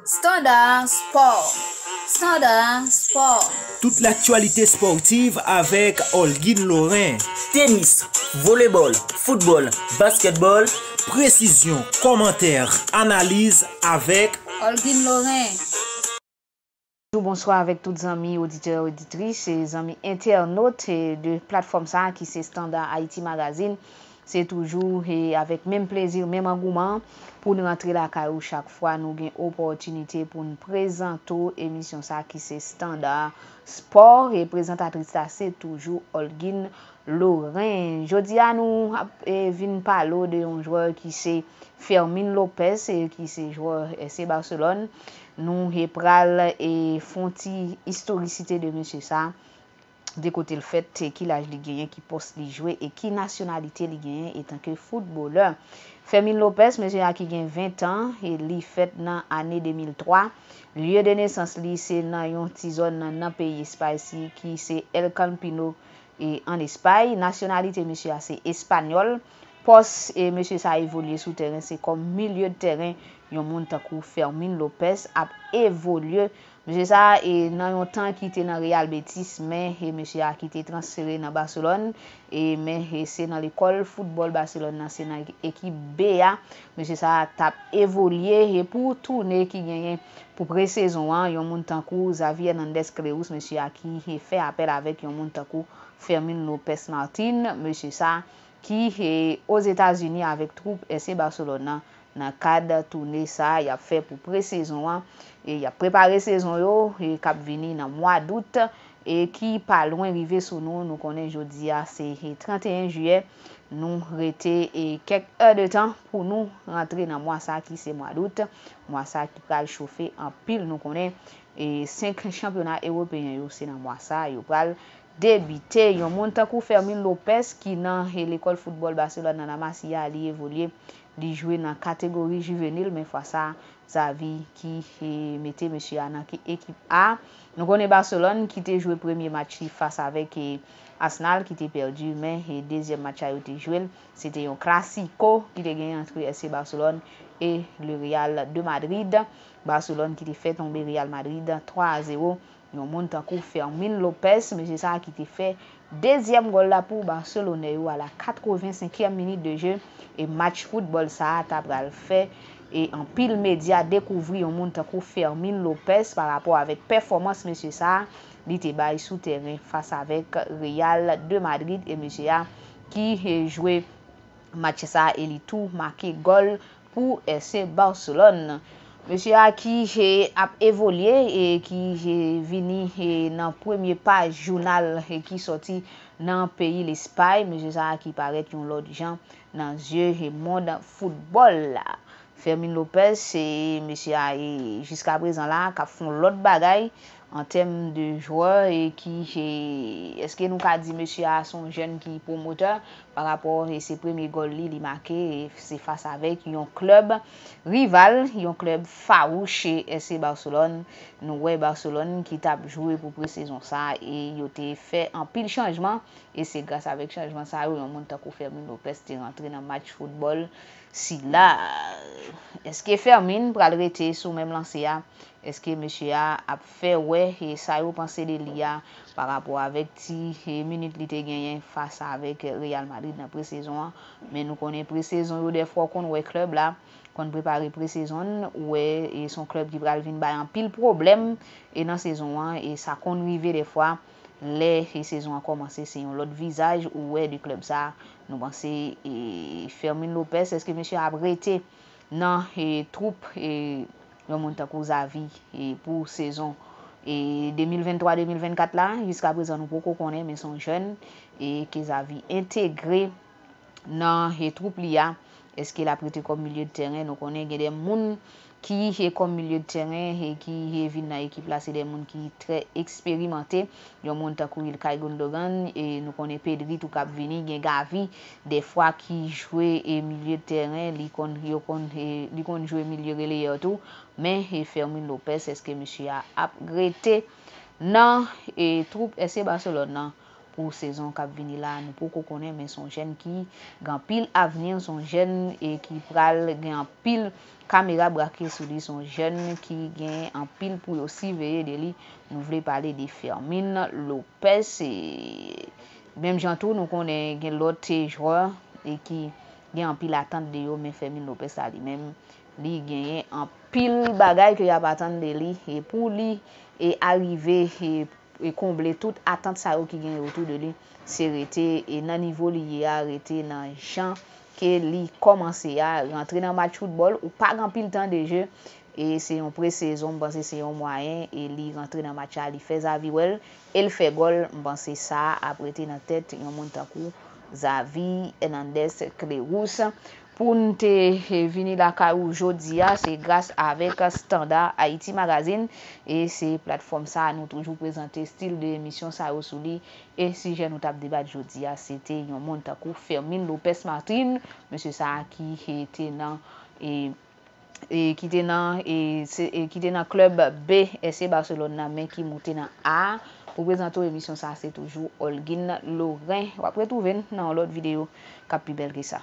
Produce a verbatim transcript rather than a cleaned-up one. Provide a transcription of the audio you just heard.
Standard Sport. Standard Sport. Tout l'actualité sportive avec Olguin Laurin. Tenis, volebòl, foutbòl, baskètbòl. Presizyon, kòmantè, analiz avèk Olguin Laurin. Bonjou, bonswa avèk tout zanmi, oditè, oditris, e zanmi entènot, e de platfòm sa a ki se Standard Haïti Magazine. Se toujou, e avèk menm plezi, menm angouman pou n rantre lakay ou chak fwa nou gen opòtinite pou n prezante w emisyon sa a ki se Standard Sport, e prezantatris la se toujou Olguin Laurin. Jodi a nou ap, e, vin pale w de yon jwè ki se Fermin Lopez, e, ki se jwè F C Barcelone. Nou, e, pral, e, fè yon ti istorisite de mesye sa, de kote l fèt, e, ki laj li genyen, ki pòs li jwe e ki nasyonalite li genyen etanke foutbolè. Fermin Lopez, mesye a ki gen ven tan, e li fèt nan ane de mil twa. Lye de nesans li se nan yon ti zòn nan, nan peyi Espay si, ki se El Campino, e, ann Espay. Nasyonalite mesye a se espanyòl. Pòs, e, mesye sa a evolye sou tèren se kòm milye de tèren. Yon moun tankou Fermin Lopez ap evolye. Mesye sa a, e, nan yon tan ki te nan Real Betis, men, e, mesye a ki te transfere nan Barcelone, e, men, e, se nan lekòl foutbòl Barcelone nan, se nan ekip B a, mesye sa a t ap evolye, e, pou toune ki genyen pou presezon an, yon moun tankou Xavi Hernandez Cleus, mesye a ki, e, fè apèl avèk yon moun tankou Fermin Lopez Martin, mesye sa a ki, e, Ozetazini avèk twoup F C Barcelone nan, nan kad toune sa a y ap fè pou presezon an. E y ap prepare sezon yo, e k ap vini nan mwa dout, e ki pa lwen rive sou nou. Nou konnen jodi a se, e, trannteyen jiyè. Nou rete, e, kèk è de tan pou nou rantre nan mwa sa a ki se mwa dout. Mwa sa a ki pral chofe anpil. Nou konnen, e, senk chanpyona ewopeyen yo se nan mwa sa a yo pral debite. Yon moun tankou Fermin Lopez ki nan, e, lekòl foutbòl Barcelone nan La Masia, li evolye, li jwe nan kategori jivenil, men fwa sa a, Xavi ki, e, mete mesye a nan ki ekip A. Nou konnen Barcelone ki te jwe premye match li fas avèk, e, Arsenal ki te pèdi, men, e, dezyèm match sa yo te jwe l, se te yon klasiko ki te genyen antre F C Barcelone e le Real de Madrid. Barcelone ki te fè tonbe Real Madrid twa a zewo. Yon moun tankou Fermin Lopez, mesye sa a ki te fè dezyèm gòl la pou Barcelonè yo a la katrevensenkyèm minit de jeu, e match foutbòl sa a ta pral fè, e anpil medya dekouvri yon moun tankou Fermin Lopez pa rapò avèk pèfòmans mesye sa a li te bay sou tèren fas avèk Real de Madrid, e mesye a ki, e, jwe match sa a e li tou make gòl pou F C Barcelone. Mesye a ki, e, ap evolye e ki, e, vini, e, nan premye paj jounal, e, ki sòti nan peyi Lespay. Mesye sa a ki parèt yon lòt jan nan zye, e, mond foutbòl la. Fermin Lopez, se mesye a, e, jiskaprezan la, k ap fè yon lòt bagay an tèm de jwè e ki, e, èske nou ka di mesye a se yon jèn ki pwomotè pa rapò, e, se premye gòl li, li make, e, se fas avèk yon klèb rival, yon klèb fawouch, e, F C Barcelone. Nou wè Barcelone ki t ap jwe pou presezon sa a, e yo te fè anpil chanjman, e se gras avèk chanjman sa yo, yon moun tankou Fermin Lopez te rantre nan match foutbòl sila. Èske Fermin pral rete sou menm lanse a? Èske mesye a ap fè wè, e, sa yo panse de li a pa rapò avèk ti, e, minit li te genyen fas avèk Real Madrid nan presezon an? Men nou konnen presezon yo dèfwa w konn wè klèb la konn prepare presezon n, ou wè, e, se yon klèb ki pral vin bay anpil pwoblèm, e, nan sezon an, e sa konn rive dèfwa lè, e, sezon an kòmanse se yon lòt vizaj ou wè de klèb sa. Nou panse, e, Fermin Lopez, èske mesye a ap rete nan, e, twoup, e, yon moun tankou Xavi, e, pou sezon, e, de mil venntwa de mil vennkat la? Jiskaprezan nou poko konnen, men se yon jèn, e, ke Xavi entegre nan, e, twoup li a. Èske l ap rete kòm milye de tèren? Nou konnen gen de moun ki, e, kòm milye de tèren, e, ki, e, vin nan ekip la, se de moun ki trè eksperimante. Yon moun tankou Ilkay Gundogan, e nou konnen Pedri tou k ap vini, gen Gavi, dèfwa ki jwe, e, milye de tèren, li konn, yo konn, e, li konn jwe milye releyè tou, men, e, Fermin Lopez, èske mesye a ap rete nan, e, twoup F C Barcelone nan pou sezon k ap vini la, nou poko konnen, men se yon jèn ki gen anpil avni, se yon jèn e ki pral gen anpil kamera brake sou li, se yon jèn ki gen anpil pou yo siveye de li. Nou vle pale de Fermin Lopez. E menm jan tou, nou konnen gen lòt jwè e ki gen anpil atant de yo, men Fermin Lopez la li menm, li genyen anpil bagay ke y ap atann de li, e pou li e arive e, e konble tout atant sa yo ki genyen otou de li, se rete e nan nivo li ye a, rete nan jan ke li kòmanse a, rantre nan match foutbòl, ou pa gen anpil tan de je, e se yon presezon, m panse se yon mwayen, e li rantre nan match la, li fè Xavi wè l, e l fè gòl, m panse sa ap rete nan tèt yon moun tankou Xavi Hernandez Clerus. Pou n te vini lakay ou jodi a, se gras avèk Standard Haiti Magazine, e se platfòm sa a nou toujou prezante stil de emisyon sa yo sou li, e sijè nou t ap debat jodi a, se te yon moun tankou Fermin Lopez Martin, mesye sa a ki te nan e, e ki te nan e, se, e ki te nan klèb B F C Barcelone nan, men ki moute nan A. Pou prezante w emisyon sa a, se toujou Olguin Laurent. W ap retwouve n nan yon lòt videyo k ap pi bèl ke sa.